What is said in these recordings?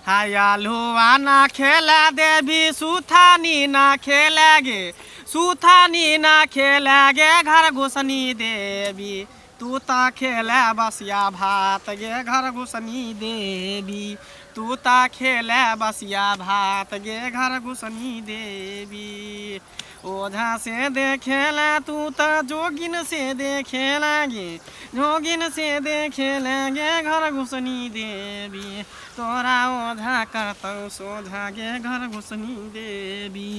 हाय आलुआ ना खेला देवी सुथानी ना खेला गे, सुथानी ना खेला गे घर घुसनी देवी, तू त खेला बसिया भात गे घर घुसनी देवी, तू त खेला बसिया भात गे घर घुसनी देवी। ओझा से देखेला तू त जोगिन से देखेला गे, जोगिन से देखेला गे घर घुसनी देवी, तोरा ओझा करतौ सोझा गे घर घुसनी देवी,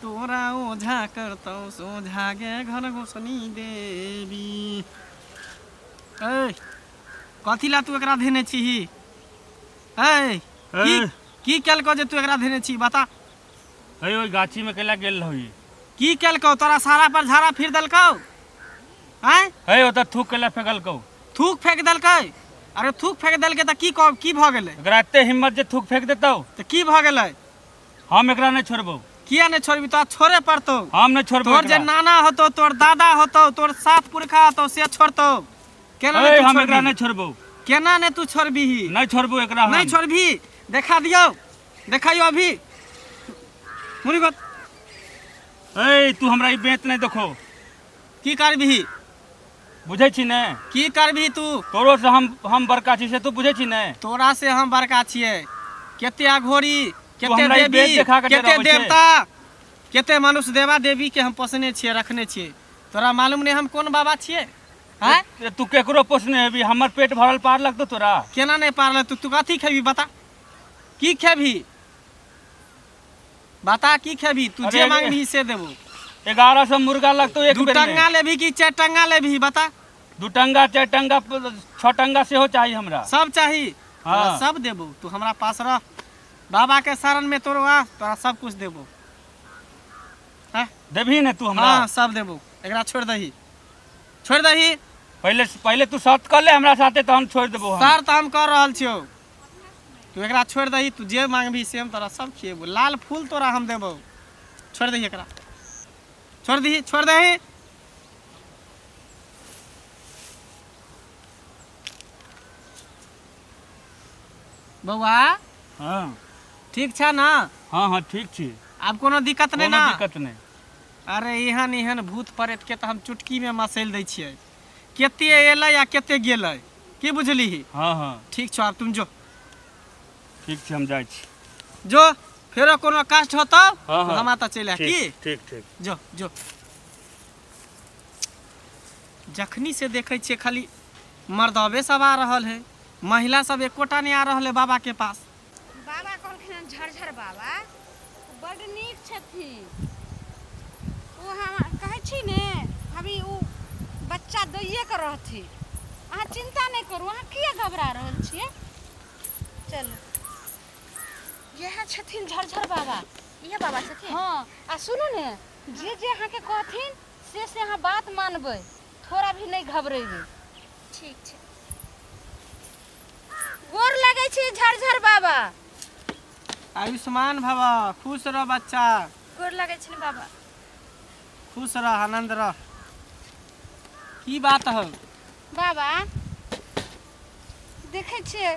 तोरा ओझा करतौ सोझा गे घर घुसनी देवी। ऐ कथी ला तू एकरा धेने छीही? ऐ की ऐ। की केलकौ जे तू एकरा धेने छी बता? है ओहि गाछी में कैला गेल रही? की केलकौ तोरा सारा पर झाड़ा फिर देलकौ? आँय है ओतऽ थूक कैला फेकलकौ? थूक फेंक देलकै? अरे थूक फेंक देलकै तऽ की कह की भऽ गेलै? एकरा एते हिम्मत जे थूक फेंक देतौ? तऽ की भऽ गेलै? हम एकरा नहि छोड़बौ। किया नहि छोड़बी? तोरा छोड़े पड़तौ। हम नहि छोड़बौ। तोहर जे एकरा। नाना होतौ, तोहर दादा होतौ, तोहर सात पुरखा होतौ से छोड़तौ। केना है नहि तू हम एकरा छोड़बही? नहि छोड़बौ। केना नहि तू छोड़बीही? नहि छोड़बौ एकरा हम। नहि छोड़बही? देखा दियौ, देखाइयो अभी मुनि गोत। ऐ तू हमरा ई बेंत नहि देखो। की करबही? बुझै छी ने? की करबही तू? तोरो से हम बड़का छी से तू बुझै छी ने? तोरा से हम बड़का छियै। केते अघोरी, केते हमरा ई देवी, बेंत देखा के केते डराबै छै। देवता, केते मनुष्य देवा देवी के हम पोसने छियै, रखने छियै। तोरा मालूम नहि हम कोन बाबा छियै? आँय? ए, तू केकरो पोसने हेबी, हमर पेट भरल पार लगतौ तोरा? केना नहि पार लगतौ? तू कथी खेबही बता? की खेबही बता? की खेबही तू? अरे, जे मांगबही से देबो। 1100 मुर्गा लगतौ एक दू बेर में। टंगा लेबही कि चारि टंगा लेबही बता? दू टंगा, चारि टंगा, छह टंगा सेहो चाही हमरा। सब चाही? हाँ। तोरा सब देबो, तू हमरा पास रह, बाबा के शरण में तोरो आ, तोरा सब कुछ देबो। हाँ? देबही ने तू हमरा? हाँ, सब देबो। एकरा छोड़ दही, छोड़ दही। पहिले पहिले तू शर्त कर ले हमरा साथे, तहन छोड़ देबो हम। शर्त हम कर रहल छियौ, तू एकरा छोड़ दही, तू जे मांगबही से हम तोरा सब खिएबो। लाल फूल तोरा हम देबो। छोड़ दही एकरा, छोड़ दही, छोड़ दही। बौआ। हाँ। ठीक छै ना? हाँ हाँ, ठीक छी। आब कोनो दिक्कत नहि कोनो ना? दिक्कत नहि। अरे एहन एहन भूत प्रेत के तऽ हम चुटकी में मसैल दै छियै। कते एलै आ कते गेलै, की बुझलिही? हाँ हाँ। ठीक छौ, आब तुम जो। ठीक छै, हम जाइ छी। जो, फेरो कोनो कष्ट होतौ हाँ, तो हाँ। हमरा तऽ चलि आ। की? ठीक ठीक ठीक। जो जो। जखनी से देखै छियै खाली मर्दबे सब आ रहल है, महिला सब एकोटा नहि आ रहल है बाबा के पास। बाबा कहलखिन हन झरझर बाबा ओ बड्ड नीक छथिन। ओ हम कहै छी ने भाभी, ओ बच्चा दैए के रहथिन। अहाँ चिन्ता नहि करू। अहाँ किया घबरा रहल छियै? चलू, इएह छथिन झरझर बाबा। इएह बाबा छथिन? हँ। आ सुनू ने, जे जे अहाँके कहथिन से से अहाँ बात मानबै, थोड़ा भी नहि घबरेबै। ठीक छै। गोर लगै छी झरझर बाबा। आयुष्मान भव, खुश रह बच्चा। गोर लगै छी ने बाबा। खुश रह, आनंद रह। की बात हो? बाबा, देखै छियै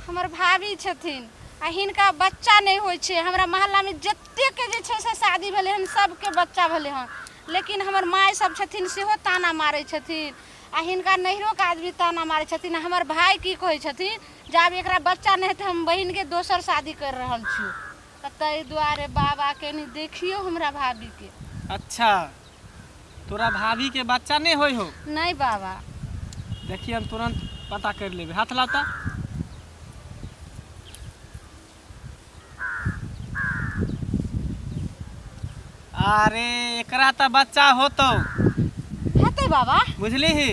हमर भाभी छथिन आ हिनका बच्चा नहि होइ छै। हमरा मोहल्लामे जतेकके जे छै से शादी भेलै हन, सबके बच्चा भेलै हन, लेकिन हमर माय सब छथिन सेहो ताना मारै छथिन आ हिनका नैहरोके आदमी ताना मारै छथिन। आ हमर भाय की कहै छथिन जे आब एकरा बच्चा नहि हेतै, हम बहिनके दोसर शादी करि रहल छी। तऽ ताहि दुआरे बाबा कनि देखियौ हमरा भाभीके। अच्छा, तोरा भाभी के बच्चा नहीं होई हो? नहि बाबा। देखिए, हम तुरंत पता कर लेबे। हाथ लाता। अरे एकरा तऽ बच्चा होतौ। हेतै बाबा? बुझली ही,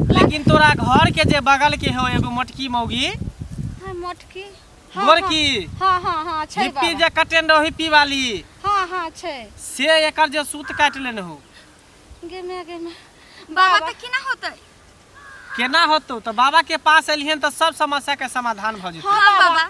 लेकिन तोरा घर के जे बगल के हो एगो मोटकी मौगी। हाँ, मोटकी, हाँ। गोरकी। हाँ हाँ हाँ, छै। हिप्पी बाबा जे कटेन रहो, हिप्पी वाली। हाँ हाँ, छै। से एकर जे सूत काटि लेने हो। गे मे, गे मे। बाबा, तऽ केना होतै? केना होतौ तऽ बाबा के पास एलिहन तऽ सब समस्या के समाधान भऽ जेतौ। हाँ। हाँ। बाबा, बाबा,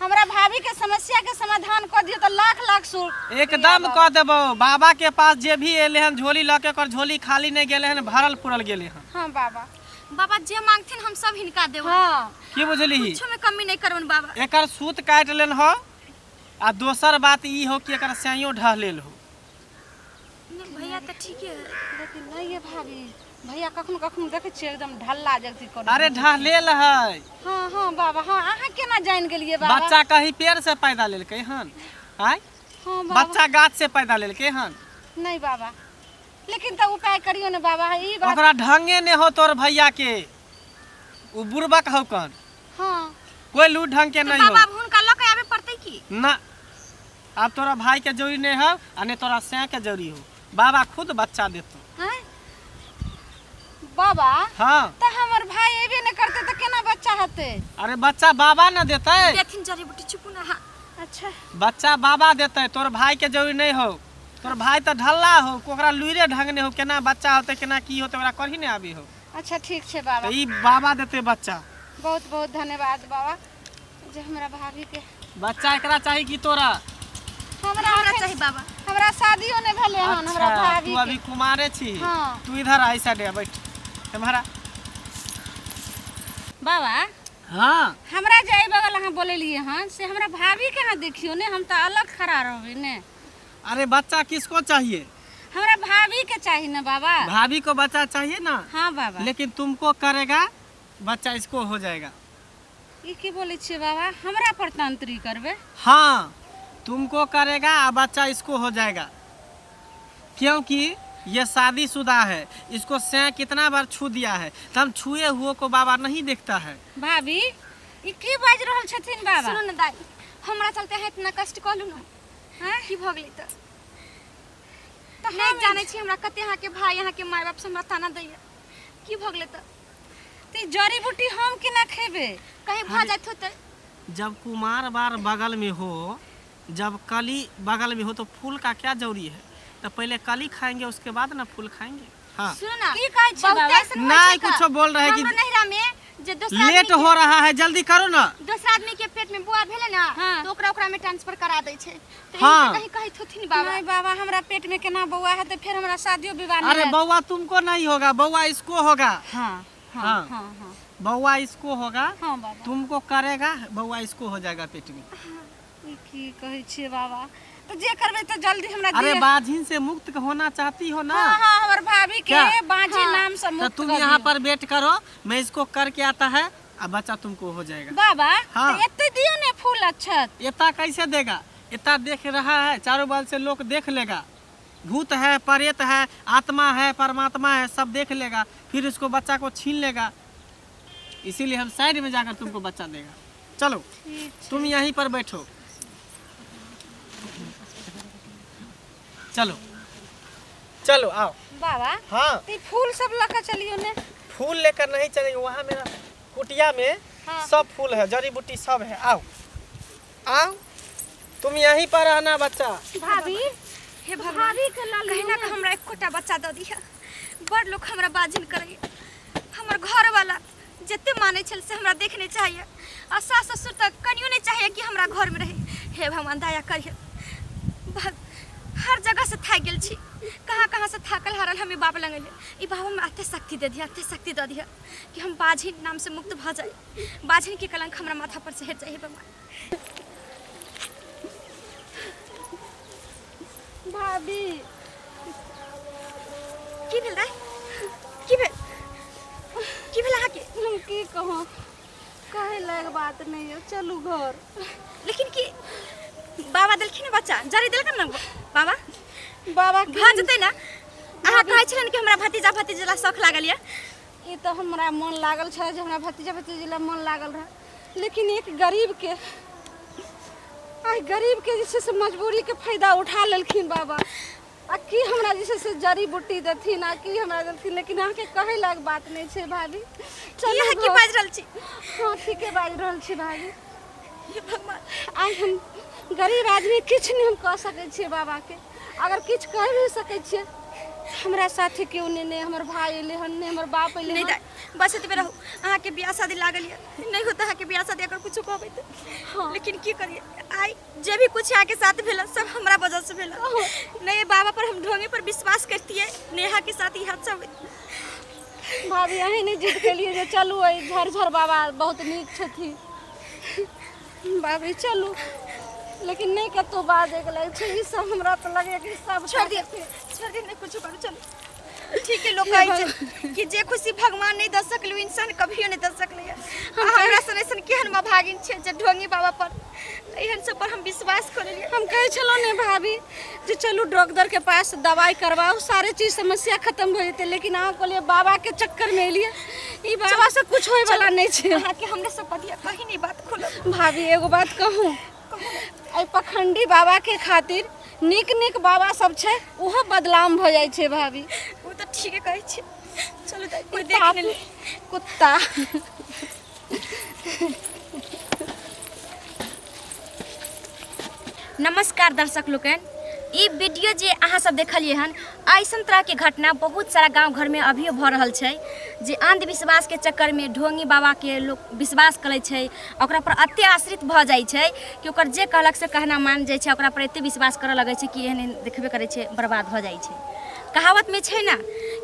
हमरा भाभी के समस्या के समाधान कऽ दियौ तऽ लाख लाख शुक्रिया। एकदम बाबा। कऽ देबौ। बाबा के पास जे भी एले हन झोली लऽ के, ओकर झोली खाली नहि गेले हन, भरल पुरल गेले हन। हाँ बाबा। बाबा जे मांगथिन हम सब हिनका देबै। हाँ। की बुझलिही? कुछो में कमी नहीं करबन बाबा। एकर सूत काटि लेल हो आ दोसर बात ई हो कि एकर सैयो ढह लेल हो। नहीं, भैया तऽ ठीके है। लेकिन नहीं ये भाभी, भैया कखनो कखनो देखै छियै एकदम ढल्ला जगती करै। अरे ढह लेल है। हाँ हाँ बाबा, हाँ अहाँ केना जानि गेलियै बाबा? बच्चा कहीं पेड़ से पैदा लेलकै हन? आय? हाँ बाबा। बच्चा गाछ से पैदा लेलकै हन? नहीं बाबा, लेकिन तऽ उपाय करियौ ने बाबा, ई बात। ओकरा ढंगे ने हो तोर भैया के, उ बुड़बक हौ कन। हाँ। कोई लू ढंग के तऽ नहीं हो। बाबा अब हुनका लऽ के आबे पड़तै की? ना, आब तोरा भाई के जरूरी नहीं हो आ ने तोरा सैं के जरूरी हो, बाबा खुद बच्चा देतो। हैं? बाबा? हाँ। तऽ हमर भाई एबे ने करतै तऽ केना बच्चा हेतै? अरे बच्चा बाबा न देतै। देथिन जड़ी बूटी, चुपू ना। हाँ। अच्छा। बच्चा बाबा देतै, तोर भाई के जरूरी नहीं हो। तोर भाई तऽ ढल्ला हो, ओकरा लुइरे ढंग नहीं हो, केना बच्चा होतै केना की होतै ओकरा करही नहीं आबी हो। अच्छा ठीक छै बाबा। तऽ ई बाबा देतै बच्चा। बहुत बहुत धन्यवाद बाबा जे हमरा भाभी के बच्चा एकरा चाही कि तोरा? हमरा हमरा चाही बाबा। हमरा शादियो नहीं भेलै हन, हमरा अच्छा, भाभी तू अभी के। कुमारे छी। हाँ। तू इधर आ, साइड आ, बैठ तुम्हारा। बाबा। हाँ। हमरा जे एहि बगल अहाँ बोलेलियै हन से हमरा भाभी के अहाँ देखियौ ने, हम तऽ अलग खड़ा रहबै ने। अरे बच्चा किसको चाहिए? हमरा भाभी के चाहिए ना बाबा। भाभी को बच्चा चाहिए ना? हाँ बाबा। लेकिन तुमको करेगा बच्चा, इसको हो जाएगा। ई की बोलै छियै बाबा, हमरा पर तांत्रिक करबै? हाँ, तुमको करेगा आ बच्चा इसको हो जाएगा, क्योंकि ये शादीशुदा है। इसको सै कितना बार छू दिया है, तो हम छुए हुए को बाबा नहीं देखता है। भाभी ई की बाजि रहल छथिन बाबा? सुनू ने दाई, हमरा चलते अहाँ इतना कष्ट कहलू ने। हैं? की भऽ गेलै तऽ? नहि जानै छी हमरा कते अहाँके भाई अहाँके माय बाप से हमरा ताना दैया। की भऽ गेलै तऽ? तऽ जड़ी बूटी हम केना खेबै? कहीं भऽ जाइत होतै। जब कुमार बार बगल में हो, जब कली बगल में हो तो फूल का क्या जरूरी है? तो पहले कली खाएंगे उसके बाद ना फूल खाएंगे। हाँ। सुनू ना, की कहै छी बहुते बाबा? ऐसन होइ नहीं छै का। कुछो बोल रहे कि हमरो नैहरा में जे दोसरा लेट आदमी हो रहा है, जल्दी करो ना। दोसरा आदमी के पेट में बुआ भेलै ना, हाँ। तो ओकरा ओकरा में ट्रांसफर करा दै छै। तऽ हाँ। ई कहीं कहैत होथिन बाबा। नहीं बाबा, हमरा पेट में केना बौआ हेतै, फेर हमरा शादियो विवाह नहीं अरे हैत। बौआ तुमको नहीं होगा, बौआ इसको होगा। हाँ, हाँ, हाँ। हाँ, हाँ। बौआ इसको होगा। हाँ बाबा। तुमको करेगा, बौआ इसको हो जाएगा पेट में। ई की कहै छियै बाबा? तऽ जे करबै तऽ जल्दी हमरा अरे दिअ। बाझिन से मुक्त होना चाहती हो ना? हाँ हाँ, हमर भाभी के क्या? बाझी हाँ। नाम से तो मुक्त तुम कऽ यहाँ दियौ। पर वेट करो, मैं इसको करके आता है आ बच्चा तुमको हो जाएगा। बाबा। हाँ। तऽ एते दियौ ने फूल अच्छत। इतना कैसे देगा? इतना देख रहा है, चारों बगल से लोग देख लेगा, भूत है, प्रेत है, आत्मा है, परमात्मा है, सब देख लेगा, फिर उसको बच्चा को छीन लेगा। इसीलिए हम साइड में जाकर तुमको बच्चा देगा। चलो तुम यहीं पर बैठो। चलो चलो आओ। बाबा। हाँ। तऽ ई फूल सब लऽ कऽ चलियौ ने। फूल लेकर नहीं चलेंगे, वहाँ मेरा कुटिया में हाँ। सब फूल है, जड़ी बूटी सब है। आओ आओ, तुम यहीं पर रहना बच्चा। भाभी, हे भगवान, भाभी के लऽ लियौ कहिना ने। कऽ हमरा एकोटा बच्चा दऽ दिअ। बड़ लोक हमरा बाजिन करैया, हमर घरवाला जते मानै छल से हमरा देख नहि चाहैया, आ सास ससुर तऽ कनियो नहि चाहैया कि हमरा घरमे रहै। हे भगवान दया करिहे। हर जगह से थाकि गेल छी, कहाँ कहाँ से थाकल हारल हम ई बाप लग एलियै। ई बाबा हमरा एते शक्ति दे दिअ, एते शक्ति दऽ दिअ कि हम बाझिन नाम से मुक्त भऽ जाइ, बाझिन के कलंक हमरा माथा पर से हटि जाइ। हे भगवान। भाभी। की भेल दाइ? की भेल? की भेल अहाँके? हम की कहूँ, कहै लायक बात नहीं है, चलू घर। लेकिन की बाबा देलखिन बच्चा? जड़ी देलखिन ने बाबा? बाबा भऽ जेतै ने? अहाँ कहै छलियनि कि हमरा भतीजा भतीजा ला शौख लागल यऽ। ई तऽ हमरा मन लागल छल जे हमरा भतीजा भतीजी ला मन लागल रहै, लेकिन एक गरीब के आइ गरीब के जे छै से मजबूरी के फायदा उठा लेलखिन बाबा। आ की हमरा जे छै से जड़ी बूटी देथिन आ की हमरा देलखिन, लेकिन अहाँके कहै लायक बात नहि छै भाभी। चलू अहाँ की बाजि रहल छी? हाँ ठीके बाजि रहल छी भाभी। हे भगवान, आइ हम गरीब आदमी किछु नहि हम कऽ सकै छियै बाबाके। अगर किछु कहि भी सकै छियै, हमरा साथे केओ नहि, नहि हमर भाय एलै हन, नहि हमर बाप एलै नहि हन। दाइ, बस एतबे रहू। अहाँके बियाह शादी लागल यऽ, नहि होत अहाँके बियाह शादी अगर कुछो कहबै तऽ। हाँ। लेकिन की करियै, आइ जे भी कुछ अहाँके साथ भेल सब हमरा वजह से भेल। नहि बाबा पर हम ढोंगे पर विश्वास करतियै, नहि अहाँके साथ ई हादसा होइत। भाभी अहीं नहि जिद केलियै जे चलू एहि झरझर बाबा बहुत नीक छथिन। भाभी चलू, लेकिन नहि कतहु बाजैके लागै छै। ई सब हमरा तऽ लगैए कि सब छोड़ दियौ, छोड़ दियौ, नहि कुछो करू, चलू। ठीक है, लोग कहै छै कि जे खुशी भगवान नहीं दऽ सकलै ओ इंसान कभियो नहीं दऽ सकलै। हमरा सन ऐसन केहन भागिन छै जे ढोंगी बाबा पर एहन सब पर हम विश्वास कऽ लेलियै। हम कहै छलहुँ ने भाभी जे चलू डॉक्टर के पास दवाई करवाओ, सारे चीज समस्या खत्म भऽ जेतै, लेकिन अहाँ कहलियै बाबा के चक्कर में एलियै। ई बाबा से कुछ होय वाला नहीं छै। अहाँके हमरा सब पतिया कहीं नहीं बात खोलब। भाभी एगो बात कहूँ, एहि पखंडी बाबा के खातिर नीक नीक बाबा सब छै ओहो बदनाम भऽ जाइ छै भाभी। ओ तऽ ठीके कहै छी। चलू दाइ, कोइ देख नहि ले। कुत्ता। नमस्कार दर्शक लोकनि, ई वीडियो जे अहाँ सब देखलियै हन, ऐसन तरहके घटना बहुत सारा गाँव घरमे अभियो भऽ रहल छै जे अंधविश्वासके चक्करमे ढोंगी बाबाके लोक विश्वास करै छै, ओकरा पर एते आश्रित भऽ जाइ छै कि ओकर जे कहलक से कहना मान जाइ छै, ओकरा पर एते विश्वास करऽ लगै छै कि एहन एहन देखबे करै छै, बर्बाद भऽ जाइ छै। कहावतमे छै ने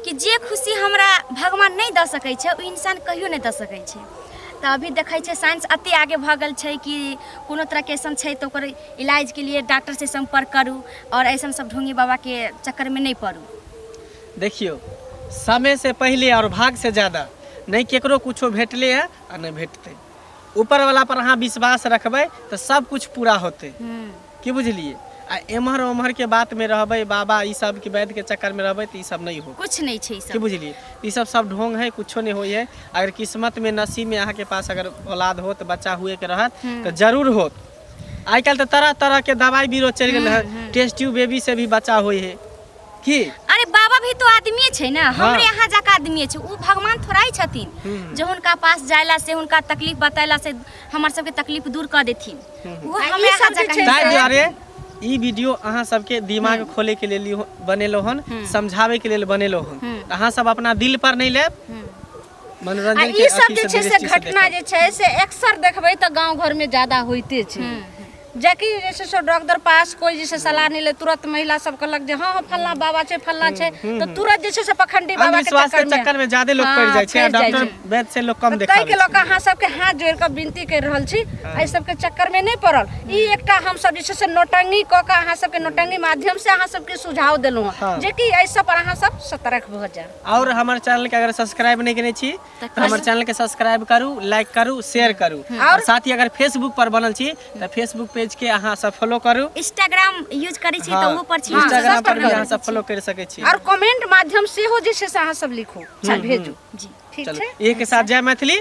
कि जे खुशी हमरा भगवान नहि दऽ सकै छै ओ इंसान कहियो नहि दऽ सकै छै। तऽ अभी देखै छै साइंस एते आगे भऽ गेल छै कि कोनो तरहके अइसन छै तऽ ओकर इलाजके लिए डॉक्टरसँ सम्पर्क करू आओर अइसन सब ढोंगी बाबाके चक्करमे नहि पड़ू। देखियौ, समय से पहिले और भाग से ज्यादा नहि केकरो कुछो भेटले है आ नहि भेटतै। ऊपर वाला पर अहाँ विश्वास रखबै तऽ सब कुछ पूरा होतै, की बुझलियै? आ एम्हर ओम्हर के बात में रहबै, बाबा ई सब के वैद्य के चक्कर में रहबै तऽ ई सब नहि होत, कुछ नहीं छै ई सब, की बुझलियै? ई सब सब ढोंग है, कुछो नहीं होई है। अगर किस्मत में नसीब में अहाँ के पास अगर औलाद होत, बच्चा हुए के रहत तऽ जरूर होत। आइ काल्हि तऽ तरह तरह के दवाई बीरो चलि गेल है, टेस्ट ट्यूब बेबी से भी बच्चा होई है की। अरे बाबा भी तो आदमी छै ने, हमरे यहाँ जाके आदमी छै, ओ भगवान थोड़ा ही छथिन जे हुनका पास जायला से हुनका तकलीफ बतेला से हमर सबके तकलीफ दूर कऽ देथिन। ओ आ ई हमरे यहाँ सब जे जाके छै ताहि दुआरे ई वीडियो अहाँ सबके दिमाग खोले के लेल बनेलो हन, समझावे के लेल बनेलो हन। अहाँ सब अपना दिल पर नहीं लेब, आ मनोरंजन के ई सब अथी जे से छै से दृष्टि से घटना देखब। जे छै से अक्सर देखबै तऽ गाँव घरमे ज्यादा होइते छै। जेकि जे छै से डॉक्टर पास कोइ जे छै सलाह नहि ले, तुरंत महिला सब कहलक जे हँ हँ फल्लाँ बाबा छै फल्लाँ छै, तऽ तुरंत जे छै से पखंडी बाबा के अंधविश्वास के चक्कर में चक्कर में ज्यादा लोग पड़ हाँ, जाइ छै आ फँसि जाइ डॉक्टर छै। वैद्य से लोग कम ताहि देखाबै के लऽ छै। कऽ अहाँ सबके हाथ जोड़ि कऽ विनती करि रहल छी, एहि सबके चक्कर में नहि पड़ल। ई एकटा हमसब जे छै से नौटंकी कऽ कऽ अहाँ सबके नौटंकी माध्यम से अहाँ सबके सुझाव देलहुँ हँ हाँ। जेकि एहि सब पर अहाँ सब सतर्क भऽ जाउ। और हमर चैनल के अगर सब्सक्राइब नहीं केने छी तऽ हमर चैनल के सब्सक्राइब करू, लाइक करू, शेयर करू और साथ ही अगर फेसबुक पर बनल छी तऽ फेसबुक पेज के अहाँ सब फॉलो करू। इंस्टाग्राम यूज करै छी तऽ ओहो पर छी, इंस्टाग्राम सब पर भी पर अहाँ सब फॉलो कर सकै छी और कमेंट माध्यम सेहो जे छै से अहाँ सब लिखू, भेजू जी। ठीक चलू छै, एक के साथ जय मैथिली।